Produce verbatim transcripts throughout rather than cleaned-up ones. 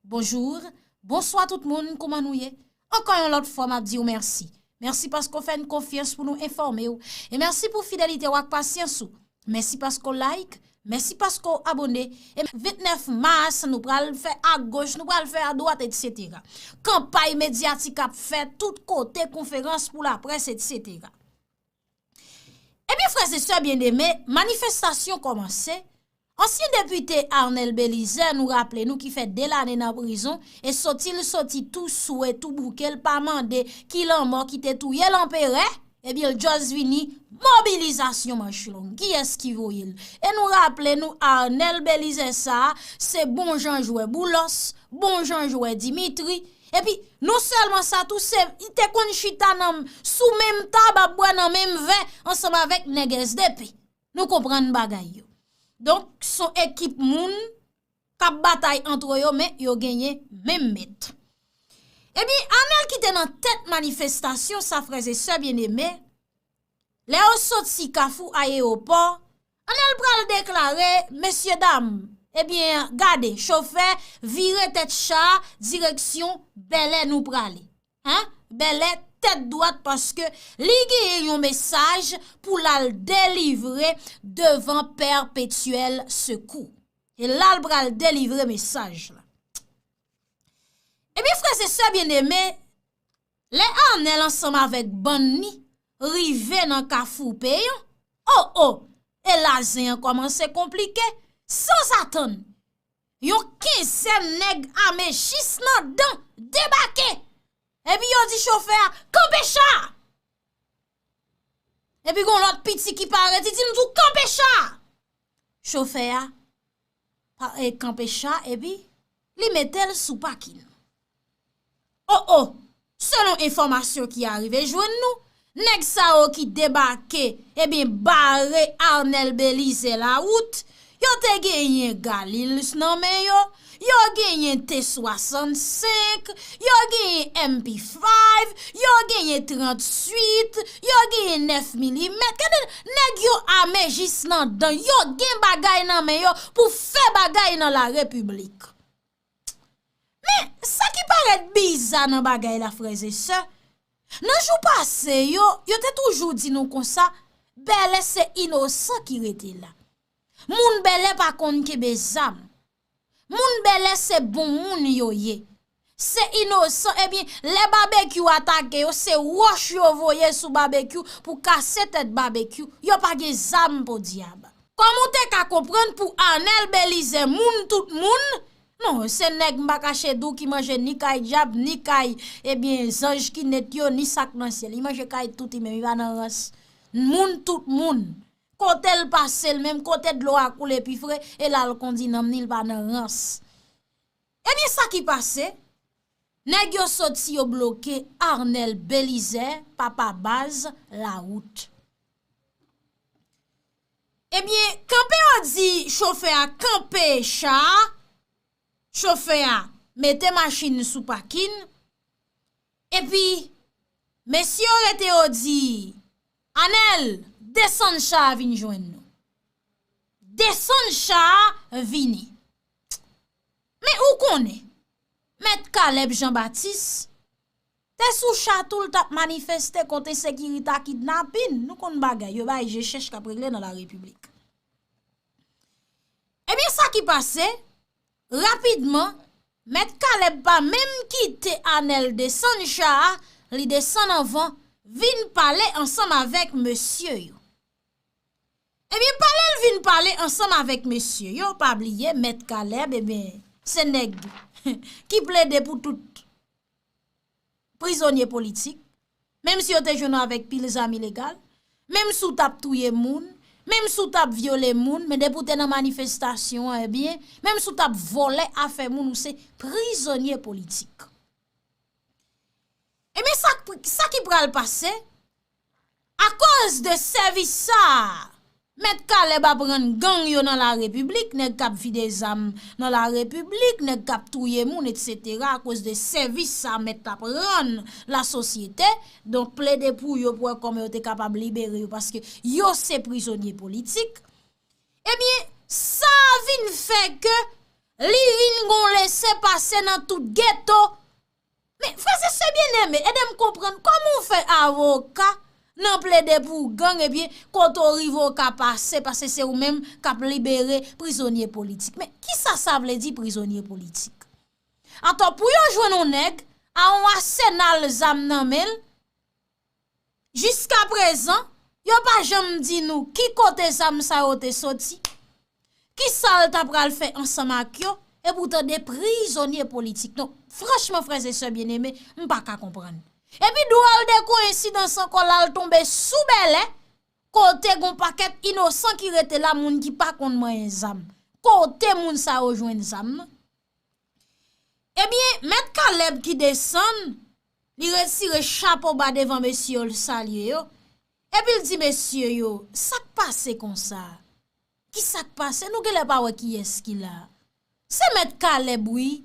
Bonjou, bonswa tout moun, kouman nou ye? Ankò yon lòt fwa, m ap di w mèsi. Mèsi paske w fè n konfyans pou nou enfòme w. E mèsi pou fidelite w ak pasyans ou. Mèsi paske w like, mèsi paske w abòne. E vennèf mas, nou pral fè agoch, nou pral fè adwat, etsetera. Kanpay medyatik ap fèt tout kote, konferans pou laprès, etsetera. Ebyen, frè e sè byeneme, manifestasyon kòmanse. Ansyen depite Arnel Belizaire, nou raple nou, ki fè de lane nan prizon, e soti l soti tou swe, tou bouke, l pa mande ki lanmò ki te touye lanperè, ebyen, l just vini, mobilizasyon manch long. Kiyès ki voye l? E nou raple nou, Arnel Belizaire sa a, se bon jan jwè Boulos, bon jan jwè Dimitri. Epi, non sèlman sa tou, se, li te konn chita nan, sou menm tab, ap bwè nan menm vè, ansanm avèk nèg S D P. Nou konprann bagay yo. Donk, se yon ekip moun k ap batay antre yo, men yo genyen menm mèt. Ebyen, Arnel ki te nan tèt manifestasyon sa, frè e sè byeneme, lè yo soti Kafou Ayewopò, Arnel pral deklare, mesyedam, ebyen, gade, chofè, vire tèt cha, direksyon Bèlè nou prale. Hein? Bèlè tèt dwat paske li genyen yon mesaj pou l al delivre devan Pèpetyèl Sekou. E la l pral delivre mesaj la. Ebyen, frè e sè byeneme, lè Arnel ansanm avèk bann ni rive nan Kafou Peyan, o, o, e la zen an kòmanse konplike, sanzatann, yon kenzèn nèg ame jis nan dan debake. Epi yo di chofè a, kanpe cha! Epi gon lòt piti ki parèt, li di nou tou kanpe cha! Chofè a pa, e, kanpe cha, epi li mete l sou pakin. O, o! Selon enfòmasyon ki arive jwenn nou, nèg sa yo ki debake, ebyen, bare Arnel Belizaire lawout, yo te genyen Galil nan men yo, yo genyen T swasannsenk, yo genyen M P five, yo genyen tranntuit, yo genyen nèf milimèt. Gade, nèg yo ame jis nan dan, yo gen bagay nan men yo pou fè bagay nan larepiblik. Men, sa ki parèt biza nan bagay la, frè e sè, nan jou pase yo, yo te toujou di nou konsa, Bèlè se inosan ki rete la. Moun Bèlè pa konn kenbe zam. Moun Bèlè se bon moun yo ye. Se inosan, ebyen, lè babekyou atake yo, se wòch yo voye sou babekyou pou kase tèt babekyou. Yo pa gen zam, podyab. Kòman w te ka konprann pou Arnel Belizaire, moun tout moun? Non, se nèg m pa kache di w ki manje ni kay dyab, ni kay, ebyen, zanj ki net yo, ni sa k nan syèl. Li manje kay tout li menm, li pa nan rans. Moun tout moun. Kote l pase l menm, kote dlo a koule pi fre, e l al kondi nanm ni, li pa nan rans. Ebyen, sa ki pase? Nèg yo soti, yo bloke Arnel Belizaire, papa baz, lawout. Ebyen, kanpe yo di chofè a kanpe cha a, chofè a mete machin sou pakin, epi mesye yo rete yo di, Anèl, desann cha a vin jwenn nou. Desann cha a vini. Men ou konnen, Mèt Caleb Jean Baptiste te sou cha tou, l t ap manifeste kont ensekirite ak kidnapin. Nou konn bagay, yo bay je chèch k ap regle nan larepiblik. Ebyen, sa ki pase, rapidman, Mèt Caleb pa menm kite Anèl desann cha a, li desann anvan, vin pale ansanm avèk mesye yo. Ebyen, pale l vin pale ansanm avèk mesye yo, pa bliye, Mèt Caleb, ebyen, se nèg ki plede pou tout prizonye politik, menm si yo te jwenn ou avèk pil zam ilegal, menm si w t ap touye moun, menm si w t ap vyole moun, men depi w te nan manifestasyon an, ebyen, menm si w t ap vòlè afè moun, ou se prizonye politik. Ebyen, sa k, sa ki pral pase? Akoz de sèvis sa a, Mèt Caleb ap rann gang yo nan larepiblik, nèg k ap vide zam nan larepiblik, nèg k ap touye moun, etsetera, akoz de sèvis sa a mèt ap rann lasosyete. Donk, plede pou yo, pou wè kòman yo te kapab libere yo, paske yo se prizonye politik. Ebyen, sa a vin fè ke Li vin gon lese pase nan tout geto. Men, frè e sè byeneme, ede m konprann kòman w fè avoka nan plede pou gang, ebyen, kote w rive w ka pase, paske se ou menm k ap libere prizonye politik. Men, kisa sa vle di prizonye politik? Atò, pou yo jwenn yon nèg a yon asenal zam nan men l, jiskaprezan, yo pa janm di nou ki kote zam sa yo te soti, kisa l ta pral fè ansanm ak yo, epoutan de prizonye politik. Non, franchman, frè e sè byeneme, m pa ka konprann. Epi dwòl de koyensidans ankò, la l tonbe sou Bèlè, kote gon pakèt inosan ki rete la, moun ki pa konn manyen zam. Kote moun sa yo jwenn zam nan? Ebyen, mèt Caleb ki desann, li retire chapo ba devan mesye yo, l salye yo, epi l di mesye yo, sa k pase konsa? Kisa k pase? Nou genlè pa wè kiyès ki la. Se mèt Caleb, wi.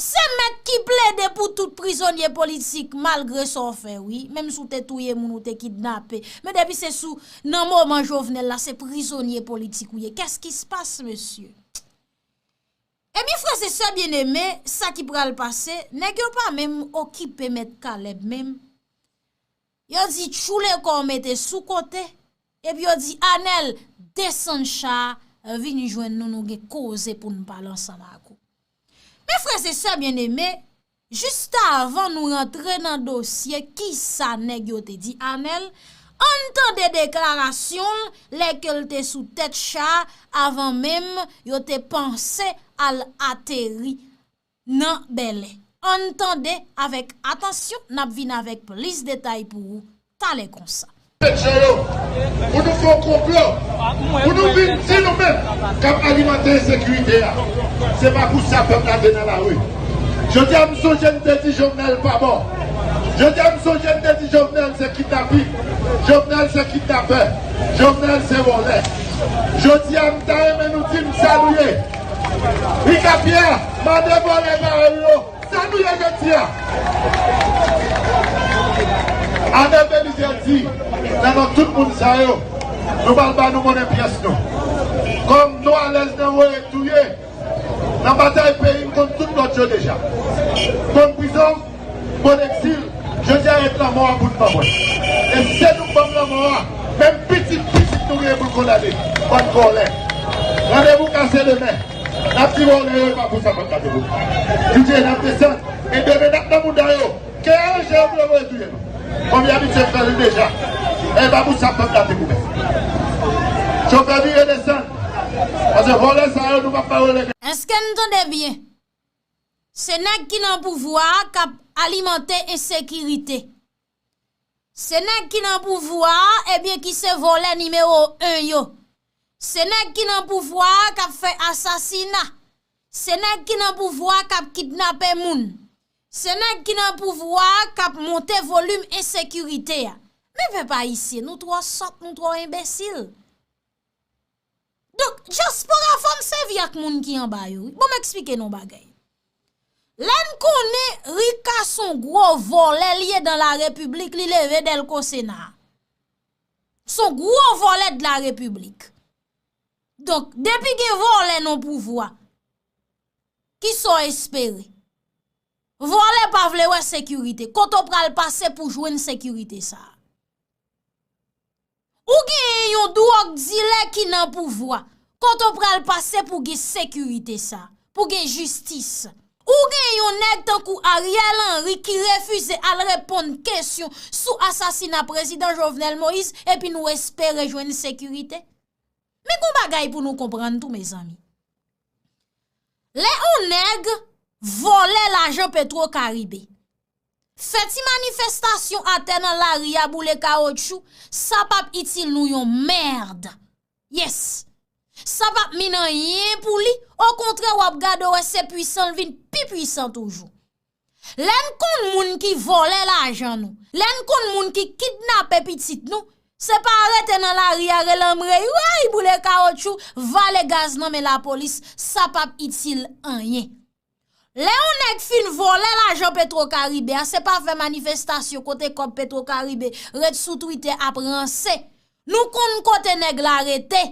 Se mèt ki plede pou tout prizonye politik, malgre sa w fè, wi. Menm si w te touye moun, ou te kidnape. Men depi se sou, nan moman Jovenel la, se prizonye politik ou ye. Qu'est-ce qui se passe, mesye? Ebyen, frè e sè byeneme, sa ki pral pase, nèg yo pa menm okipe mèt Caleb menm. Yo di tchoule kò w mete sou kote, epi yo di Anèl, desann cha a, vin jwenn nou, nou gen koze pou n pale ansanm ak ou. Men frè e sè byeneme, jis avan nou rantre nan dosye kisa nèg yo te di Anèl, ann tande deklarasyon l lè ke l te sou tèt cha a, avan menm yo te panse al ateri nan Bèlè. Ann tande avèk atansyon, n ap vin avèk plis detay pou ou talè konsa. Petro yo, pou nou fè yon konplo, pou nou vin di nou menm k ap alimante ensekirite a. Se pa pou sa pèp la te nan lari. Jodi a, m sonje n te di Jovenel pa bon. Jodi a, m sonje n te di Jovenel se kidnapin. Jovenel se kidnapè. Jovenel se vòlè. Jodi a, m ta renmen nou di m sa nou ye. Ricapierre, mande vòlè parèy ou yo. Sa nou ye jodi a? Anèl Belizaire di, nan non tout moun sa yo, nou pral ba nou monnen pyès nou. Kòm nou alèz nan voye touye, nan batay peyi, m konn tout lòt yo deja. Konn prizon, konn egzil, jodi a ret lanmò a pou n pa pran. E se nou k ban m lanmò a, menm pitit pitit nou genyen pou l kondane. Bann vòlè. Randevou kase demen. N ap di vòlè yo, e pa pou sa pèp la te vle. Bidye n ap desann. E demen n ap nan mouda yo. Ke aranje yo pou yo voye touye nou. Kòm y abitye fè l deja. E pa pou sa pèp la te goumen. Chofè vire desann. Paske vòlè sa yo nou p ap ba yo lege. Èske n tande byen? Se nèg ki nan pouvwa a k ap alimante ensekirite. Se nèg ki nan pouvwa a, ebyen, ki se vòlè nimewo en yo. Se nèg ki nan pouvwa a k ap fè asasina. Se nèg ki nan pouvwa a k ap kidnape moun. Se nèg ki nan pouvwa a k ap monte volim ensekirite a. Men pèp ayisyen, nou twò sòt, nou twò enbesil. Donk, dyaspora fò n sèvi ak moun ki anba yo, wi. Bon, m eksplike nou yon bagay. Lè n konnen Rika s on gwo vòlè li ye dan la repiblik, li leve dèlko Sena a. S on gwo vòlè de la repiblik. Donk, depi gen vòlè nan pouvwa, kisa w espere? Vòlè pa vle wè sekirite. Kote w pral pase pou jwenn sekirite sa a? Ou genyen yon dwòg dilè ki nan pouvwa. Kote w pral pase pou gen sekirite sa, pou gen jistis? Ou gen yon nèg tankou Ariel Henry ki refize al reponn kesyon sou asasina prezidan Jovenel Moïse, epi nou espere jwenn sekirite? Men gon bagay pou nou konprann tou, mezanmi. Lè yon nèg vòlè lajan Petro Caribe, fè ti manifestasyon atè nan lari a, boule kawotchou, sa p ap itil nou yon mèd. Yes. Sa p ap min anyen pou li. Okontrè, w ap gade w wè se pwisan l vin pi pwisan toujou. Lè n konn moun ki vòlè lajan nou, lè n konn moun ki kidnape pitit nou, se pa rete nan lari a rele anmrey, woy, boule kawotchou, vale gaz nan men lapolis, sa p ap itil anyen. Lè yon nèg fin vòlè lajan Petro Caribe a, se pa fè manifestasyon kote kòb Petro Caribe ret sou Twitter ap ranse. Nou konn kote nèg la rete.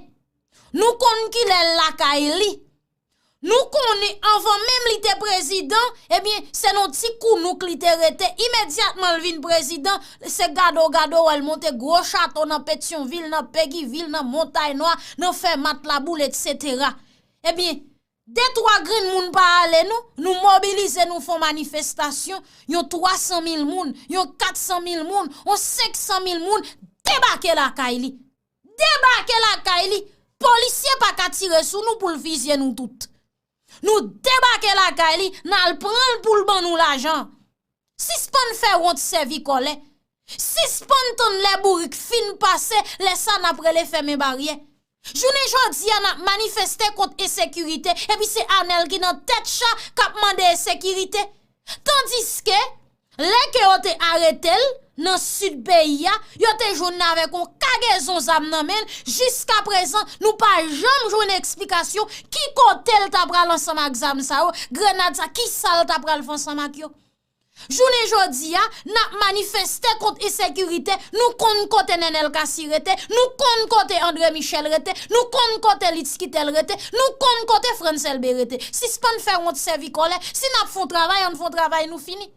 Nou konn kilè l lakay li. Nou konnen anvan menm li te prezidan, ebyen, se nan ti kounouk li te rete. Imedyatman l vin prezidan, se gade w gade w wè l monte gwo chato nan Petyonvil, nan Pegivil, nan Montay Nwa, nan Fèmat, Laboul, etsetera. Ebyen, de twa grenn moun pa ale non, nou mobilize, nou fè yon manifestasyon, yon twa san mil moun, yon kat san mil moun, yon senk san mil moun debake lakay li. Debake lakay li. Polisye pa ka tire sou nou pou l fizye nou tout. Nou debake lakay li, n al pran l pou l ban nou lajan. Sispann fè wont sèvi kòlè. Sispann tann lè bourik fin pase, lè sa n ap rele fèmen baryè. Jounen jodi a n ap manifeste kont ensekirite, epi se Anèl ki nan tèt cha k ap mande ensekirite. Tandiske, lè ke yo te arete l nan sid peyi a, yo te jwenn avèk yon kagezon zam nan men l. Jiskaprezan, nou pa janm jwenn eksplikasyon ki kote l ta pral ansanm ak zam sa yo, grenad sa, ki sa l ta pral fè ansanm ak yo. Jounen jodi a, n ap manifeste kont ensekirite, nou konn kote Nenel Cassy rete, nou konn kote André Michel rete, nou konn kote Litz Quitel rete, nou konn kote Frantz Elbé rete. Sispann fè wont sèvi kòlè, si n ap fè yon travay, ann fè yon travay, nou fini.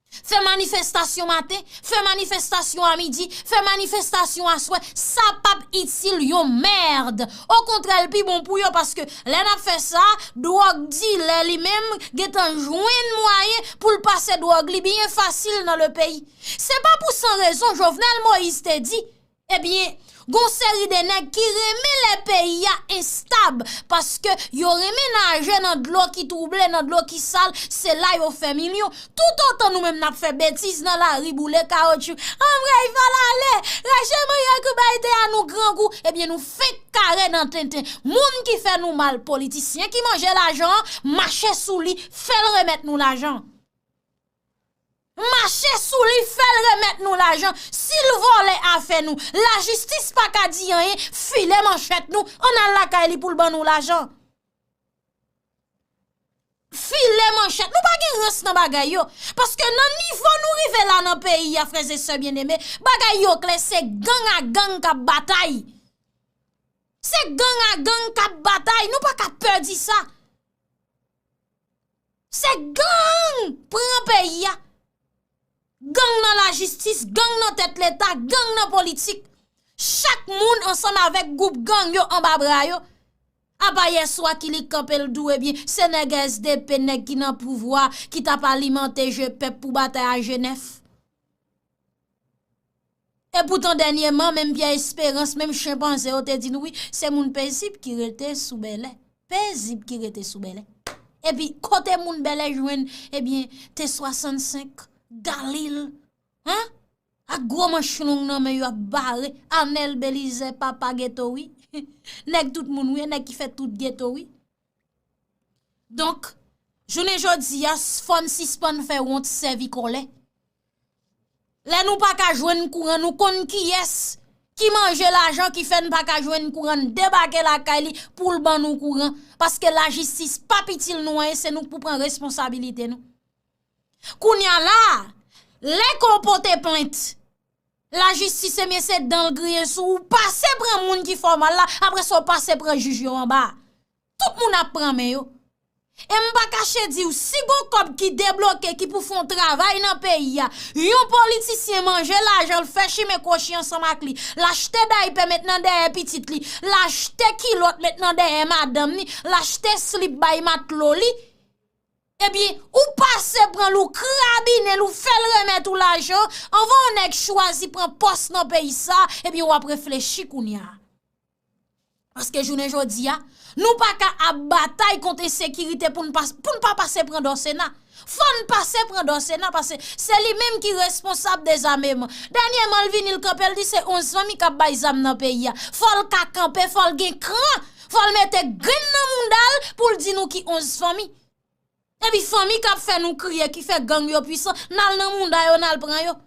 Fè manifestasyon maten, fè manifestasyon a midi, fè manifestasyon aswè, sa p ap itil yon mèd. Okontrè, l pi bon pou yo, paske lè n ap fè sa, dwòg dilè li menm gentan jwenn mwayen pou l pase dwòg li byen fasil nan le peyi. Se pa pou san rezon Jovenel Moïse te di, ebyen, gon seri de nèg ki renmen lè peyi a enstab, paske yo renmen naje nan dlo ki twouble, nan dlo ki sal, se la yo fè milyon. Toutotan nou menm n ap fè betiz nan lari, boule kawotchou, anmwey, fè l ale, rache mannyòk ou bay tè a nou grangou, ebyen nou fenk kare nan tenten. Moun ki fè nou mal, politisyen ki manje lajan an, mache sou li, fè l remèt nou lajan. Mache sou li, fè l remèt nou lajan. Si l vòlè afè nou, lajistis pa ka di anyen, file manchèt nou, ann al lakay li pou l ban nou lajan. File manchèt, nou pa gen rans nan bagay yo. Paske nan nivo nou rive la nan peyi a, frè e sè byeneme, bagay yo klè, se gang a gang k ap batay. Se gang a gang k ap batay, nou pa ka pè di sa. Se gang pran peyi a. Gang nan lajistis, gang nan tèt leta, gang nan politik. Chak moun ansanm avèk gwoup gang yo anba bra yo. Apa yèswa Kilik kanpe l di w, ebyen, se nèg S D P, nèg ki nan pouvwa, ki t ap alimante je pèp pou batay a Jenèf. Epoutan, dènyèman, menm Pyè Esperans, menm chenpanze yo te di n, wi, se moun pezib ki rete sou bèlè. Pezib ki rete sou bèlè. Epi, kote moun bèlè jwenn, ebyen, T swasannsenk, Galil, en? Ak gwo manch long nan men yo ap bare, Anèl Belizè, papa geto, wi. Nèg tout moun, wi, nèg ki fè tout geto, wi. Donk, jounen jodi a, fò n sispann fè wont sèvi kòlè. Lè nou pa ka jwenn kouran, nou konn kiyès ki manje lajan ki fè n pa ka jwenn kouran, n debake lakay li pou l ban nou kouran. Paske lajistis p ap itil nou anyen, se nou k pou pran responsabilite nou. Kounye a la, lè ke w pote plent, lajistis ebyen se dan l griyen sou ou, pase pran moun ki fè w mal la, apre sa w pase pran jij yo anba. Tout moun ap pran men yo. E m pa kache di w, si gon kòb ki debloke, ki pou fè yon travay nan peyi a, yon politisyen manje lajan l, fè chimen kwochi ansanm ak li, l achte daypè met nan dèyè pitit li, l achte kilòt met nan dèyè madanm li, l achte slip bay matlo li, ebyen, ou pase pran l, ou krabinen l, ou fè l remèt ou lajan, anvan yon nèg chwazi pran pòs nan peyi sa, ebyen, w ap reflechi kounye a. Paske jounen jodi a, nou pa ka ap batay kont ensekirite pou n pa, pou n pa pase pran dò Sena. Fò n pase pran dò Sena, paske se li menm ki responsab dezameman. Dènyèman, l vini, l kanpe, l di se onz fanmi k ap bay zam nan peyi a. Fò l ka kanpe, fò l gen kran, fò l mete grenn nan mouda l pou l di nou ki onz fanmi. Epi fanmi k ap fè nou kriye, ki fè gang yo pwisan, n al nan mouda yo, n al pran yo.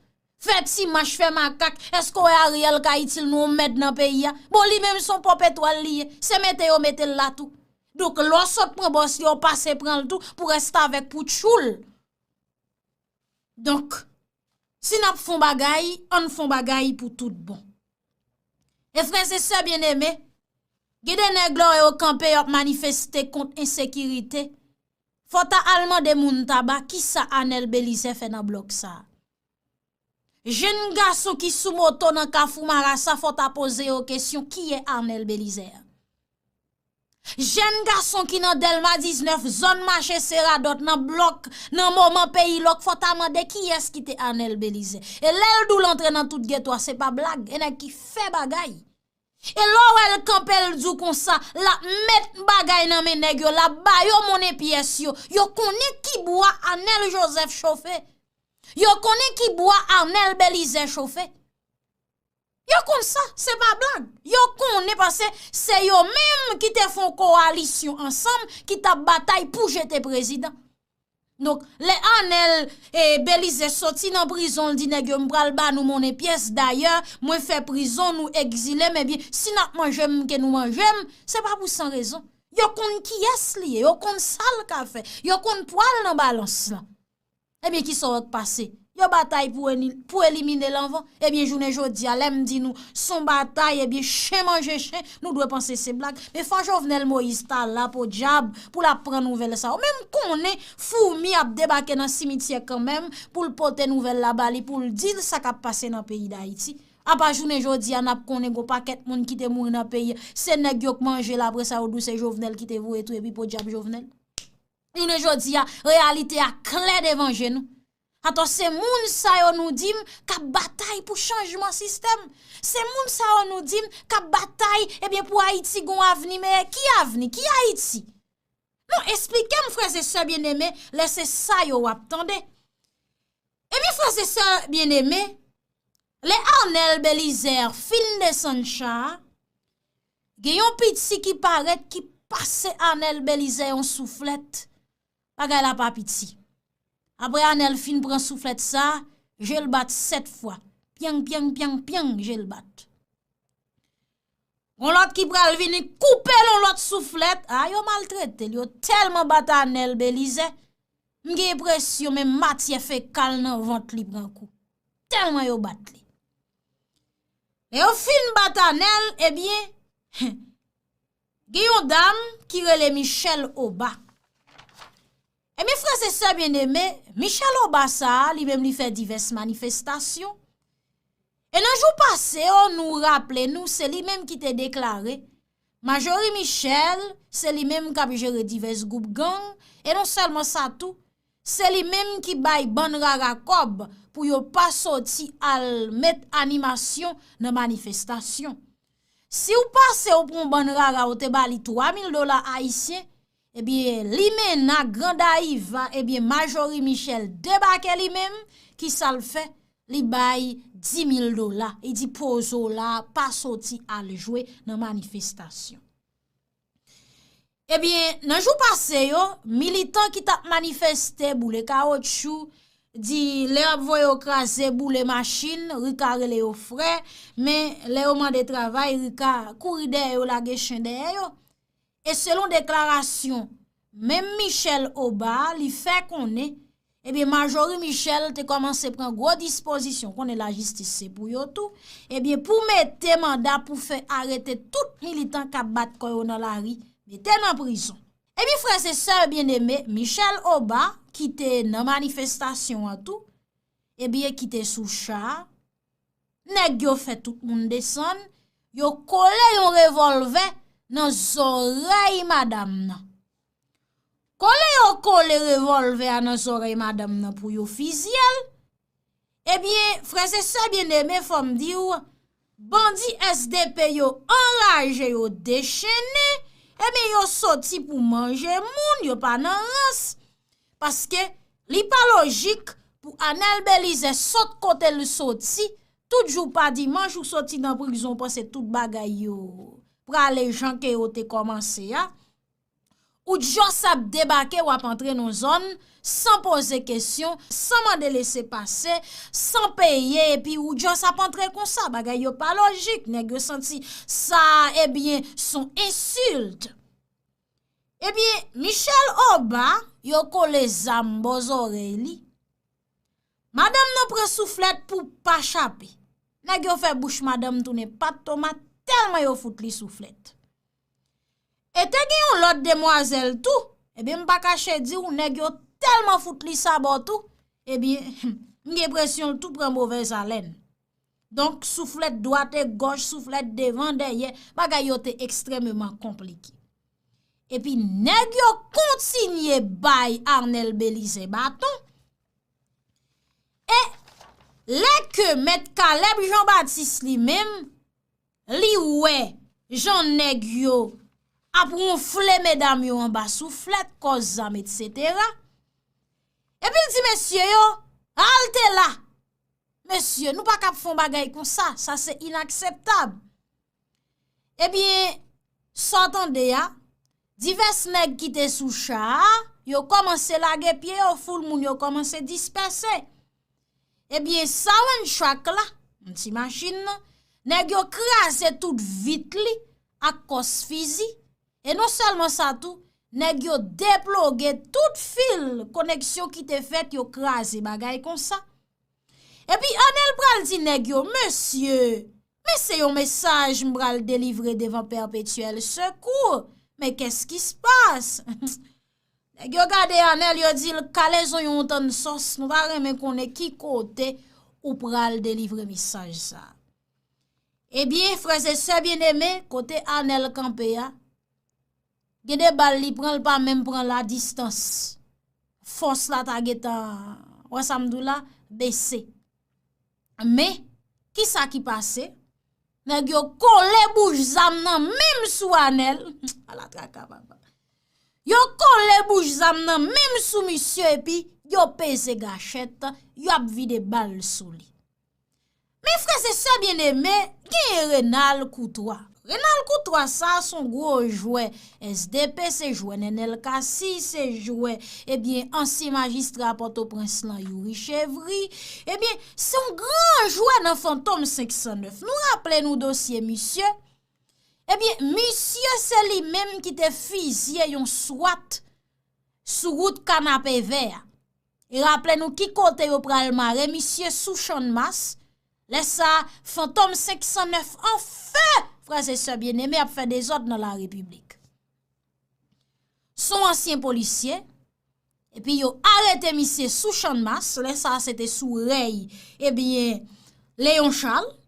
Fè ti mach, fè makak, èske w wè Ariel ka itil nou yon mèd nan peyi a? Bon, li menm se yon pòpetwal li ye, se mete yo mete l la tou. Donk, lè w sot pran bòs li, w pase pran l tou pou restavèk, pou tchoul. Donk, si n ap fè yon bagay, ann fè yon bagay pou tout bon. E frè e sè byeneme, Gen de nèg lè yo kanpe, y ap manifeste kont ensekirite. Fò w ta al mande moun Taba kisa Arnel Belizaire fè nan blòk sa a. Jèn gason ki sou moto nan Kafou Marasa, fò w ta poze yo kesyon, kiyès Arnel Belizaire? Jèn gason ki nan Dèlma diznèf, zòn mache Seradòt, nan blòk, nan moman peyi lòk, fò w ta mande kiyès ki te Arnel Belizaire. E lè l di w l antre nan tout geto a, se pa blag, e nèg ki fè bagay. E lè w wè l kanpe, l di w konsa, l ap met bagay nan men nèg yo, l ap ba yo monnen pyès yo. Yo konnen ki bwa Arnel Joseph chofe. Yo konnen ki bwa Arnel Belizaire chofe. Yo konn sa, se pa blag. Yo konnen paske se yo menm ki te fè yon kowalisyon ansanm ki t ap batay pou jete prezidan. Donk, lè Arnel, e, Belizaire soti nan prizon, l di nèg yo, "M pral ba nou monnen pyès, dayè, mwen fè prizon, nou egzile m, ebyen, si n ap manje m, ke nou manje m," se pa pou san rezon. Yo konn kiyès li ye, yo konn sa l ka fè, yo konn pwa l nan balans lan. Ebyen, kisa w wè k pase? Yo batay pou eni-, pou elimine l anvan. Ebyen, jounen jodi a, lè m di nou, s on batay, ebyen, chen manje chen, nou dwe panse se blag. Men fò Jovenel Moïse ta la, podyab, pou l ap pran nouvèl sa yo. Men m konnen foumi ap debake nan simityè kanmenm, pou l pote nouvèl la ba li, pou l di l sa k ap pase nan peyi Dayiti. Apa jounen jodi a, n ap konnen gon pakèt moun ki te mouri nan peyi a, se nèg yo k manje l, apre sa, yo di w se Jovenel ki te voye tou, epi podyab Jovenel. Jounen jodi a, reyalite a klè devan je nou. Atò, se moun sa yo nou di m k ap batay pou chanjman sistèm. Se moun sa yo nou di m k ap batay, ebyen, pou Ayiti gon avni meyè. Ki avni? Ki Ayiti? Non, esplike m, frè e sè byeneme, lè se sa yo w ap tande. Ebyen, frè e sè byeneme, lè Arnel Belizaire fin desann cha a, gen yon piti ki parèt ki pase Arnel Belizaire yon souflèt. Bagay la pa piti. Apre Arnel fin pran souflèt sa, je l bat sèt fwa. Pyang, pyang, pyang, pyang, je l bat. Gon lòt ki pral vini koupe l yon lòt souflèt. A, yo maltrete l. Yo tèlman bat Arnel Belizaire, m gen enpresyon menm matyè fekal nan vant li pran kou. Tèlman yo bat li. Lè yo fin bat Arnel, ebyen, gen yon dam ki rele Michelle Obas. Ebyen, frè e sè byeneme, Michelle Obas sa a, li menm li fè divès manifestasyon. E nan jou pase yo, nou raple nou, se li menm ki te deklare Marjorie Michel, se li menm k ap jere divès gwoup gang, e non sèlman sa tou, se li menm ki bay bann rara kòb pou yo pa soti al met animasyon nan manifestasyon. Si w pase w pran bann rara, w te ba li twa mil dola ayisyen, ebyen, Limena Grandayiva, ebyen, Marjorie Michel debake li menm, ki sa l fè? Li bay di mil dola. Li di poze w la, pa soti al jwe nan manifestasyon. Ebyen, nan jou pase yo, militan ki t ap manifeste, boule kawotchou, di lè y ap voye yo kraze, boule machin, Rika rele yo frè, men lè yo mande travay, Rika kouri dèyè yo, lage chen dèyè yo. E selon deklarasyon menm Michel Obas, li fè konnen, ebyen, Marjorie Michel te kòmanse pran gwo dispozisyon, konnen lajistis se pou yo tou, ebyen, pou mete manda pou fè arete tout militan k ap bat kò yo nan lari, mete nan prizon. Ebyen, frè e sè byeneme, Michel Obas, ki te nan manifestasyon an tou, ebyen, ki te sou cha a, nèg yo fè tout moun desann, yo kole yon revòlvè nan zòrèy madanm nan. Kole yo kole revòlvè a nan zòrèy madanm nan pou yo fizye l. Ebyen, frè e sè byeneme, fò m di w, bandi S D P yo anraje, yo dechennen, ebyen, yo soti pou manje moun, yo pa nan rans. Paske li pa lojik pou Arnel Belizaire sot kote l soti, tout jou pa dimanch ou soti nan prizon, w panse tout bagay yo prale jan ke yo te kòmanse a. Ou just ap debake, w ap antre nan zòn san poze kesyon, san mande lese pase, san peye, epi ou just ap antre konsa. Bagay yo pa lojik, nèg yo santi sa, ebyen, s on ensilt. Ebyen, Michel Obas, yo kole zam bò zòrèy li. Madanm nan pran souflèt pou pa chape. Nèg yo fè bouch madanm tounen pat tomat, tèlman yo fout li souflèt. E te gen yon lòt demwazèl tou. Ebyen, m pa kache di w, nèg yo tèlman fout li sabò tou. Ebyen, m gen enpresyon l tou pran movèz alèn. Donk, souflèt dwat e gòch, souflèt devan, dèyè, bagay yo te ekstrèmeman konplike. Epi, nèg yo kontinye bay Arnel Belizaire baton. E lè ke Mèt Caleb Jean Baptiste li menm, li wè jan nèg yo ap wonfle medam yo anba souflèt, kòz zam, etsetera. Epi l di mesye yo, "Halte la! Mesye, nou pa ka ap fè yon bagay konsa, sa se inakseptab." Ebyen, sa w tande a, divès nèg ki te sou cha a, yo kòmanse lage pye yo, foul moun yo kòmanse dispèse. Ebyen, Soundtrack la, yon ti machin nan, nèg yo kraze tout vit li ak kòs fizi. E non sèlman sa tou, nèg yo deploge tout fil koneksyon ki te fèt, yo kraze bagay konsa. Epi Anèl pral di nèg yo, "Mesye, men se yon mesaj m pral delivre devan Perpétuel Secours. Men qu'est-ce qui se passe?" Nèg yo gade Anèl, yo di l, "Kalezon yon tann sòs, nou ta renmen konnen ki kote ou pral delivre mesaj sa a." Ebyen, frè e sè byeneme, kote Anèl kanpe a, gen de bal li pran, l pa menm pran la distans. Fòs la ta gentan, wè sa m di w la, bese. Men, kisa ki pase? Nèg yo kole bouch zam nan menm sou Anèl. Ala traka, papa. Yo kole bouch zam nan menm sou misye epi yo peze gachèt, y ap vide bal sou li. Men frè e sè byeneme, genyen Renald Courtois. Renald Courtois sa se yon gwo jwè S D P, se jwè Nenel Cassy, se jwè, ebyen, ansyen majistra Pòtoprens lan, Youri Chevry. Ebyen, se yon gran jwè nan Fantom senk san nèf. Nou raple nou dosye misye. Ebyen, misye se li menm ki te fizye yon swat sou wout Kanapevè a. E raple nou ki kote yo pral mare misye, sou Channmas. Lè sa a, Fantom senk san nèf an fè, frè e sè byeneme, ap fè dezòd nan larepiblik. Se yon ansyen polisye, epi yo arete misye sou Channmas, lè sa a se te sou rèy, ebyen, Léon Charles.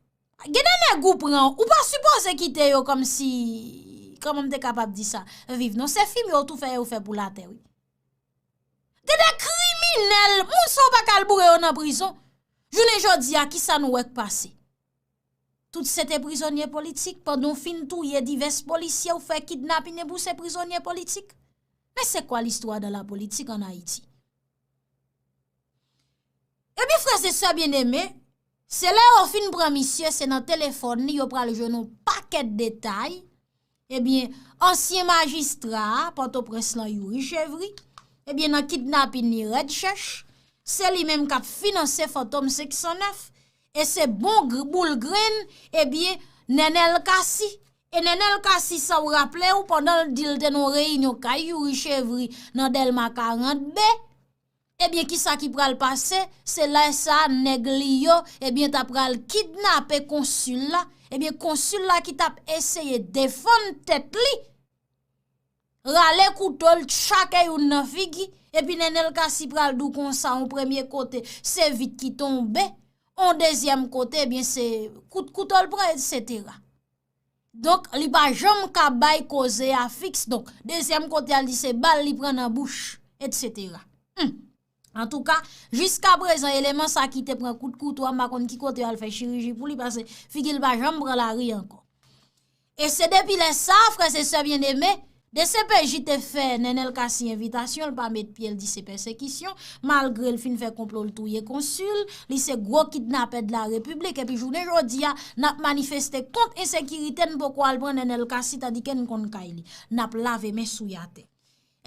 Gen de nèg ou pran, ou pa sipoze kite yo kòmsi, kòman m te kapab di sa, viv non, se fim yo tou fè yo fè pou latè, wi. Gen de kriminèl, moun sa yo pa ka al boure yo nan prizon. Jounen jodi a, kisa nou wè k pase? Tout se te prizonye politik, pandan w fin touye divès polisye, ou fè kidnapin, epi w se prizonye politik. Mais c'est quoi l'histoire dans la politique en Haïti? Ebyen, frè e sè byeneme, se lè yo fin pran misye, se nan telefòn li yo pral jwenn yon pakèt detay. Ebyen, ansyen majistra a Pòtoprens lan, Youri Chevry, ebyen, nan kidnapin li rèd chèch, se li menm k ap finanse Fantom senk san nèf, e se bon gr-, boul grenn, ebyen, Nenel Cassy. E Nenel Cassy, sa w raple w, pandan l di l te nan yon reyinyon kay Youri Chevry nan Dèlma karant B, ebyen, kisa ki pral pase? Se lè sa a, nèg li yo, ebyen, ta pral kidnape konsil la. Ebyen, konsil la ki t ap eseye defann tèt li, rale kouto l, tchake youn nan figi. Epi Nenel Cassy pral di w konsa, yon premye kote, se vit ki tonbe. Yon dezyèm kote, ebyen, se kout kouto l pran, etsetera. Donk, li pa janm ka bay koze a fiks. Donk, dezyèm kote a, li di se bal li pran nan bouch, etsetera. Hmm. Antouka, jiskaprezan, eleman sa ki te pran kout kouto a, m pa konn ki kote yo al fè chiriji pou li, paske figi l pa janm pran lari ankò. E se depi lè sa, frè e sè byeneme, D C P J te fè Nenel Cassy envitasyon, l pa met pye, l di se pèsekisyon, malgre l fin fè konplo, l touye konsil, li se gwo kidnapè de la repiblik, epi jounen jodi a, n ap manifeste kont ensekirite, n poko al pran Nenel Cassy, tandike n konn kay li. N ap lave men sou y atè.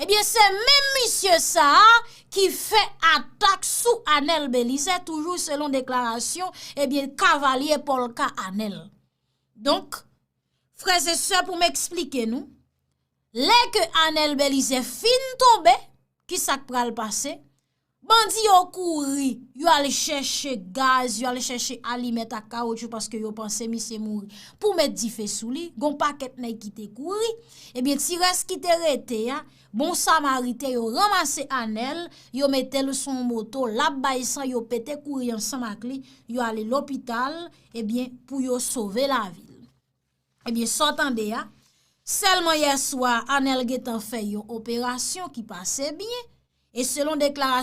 Ebyen, se menm misye sa a ki fè atak sou Anèl Belizaire, toujou selon deklarasyon, ebyen, kavalye Polka Anèl. Donk, frè e sè, pou m eksplike nou, lè ke Anèl Belizaire fin tonbe, kisa k pral pase? Bandi yo kouri, yo al chèche gaz, yo al chèche alimèt ak kawotchou paske yo panse misye mouri. Pou met dife sou li, gon pakèt nèg ki te kouri. Ebyen, ti rès ki te rete a, bon samariten yo ranmase Anèl, yo mete l sou yon moto, l ap bay san, yo pete kouri ansanm ak li, yo ale lopital, ebyen, pou yo sove lavi l. Ebyen, sa w tande a, sèlman yè swa, Anèl gentan fè yon operasyon ki pase byen, e selon deklarasyon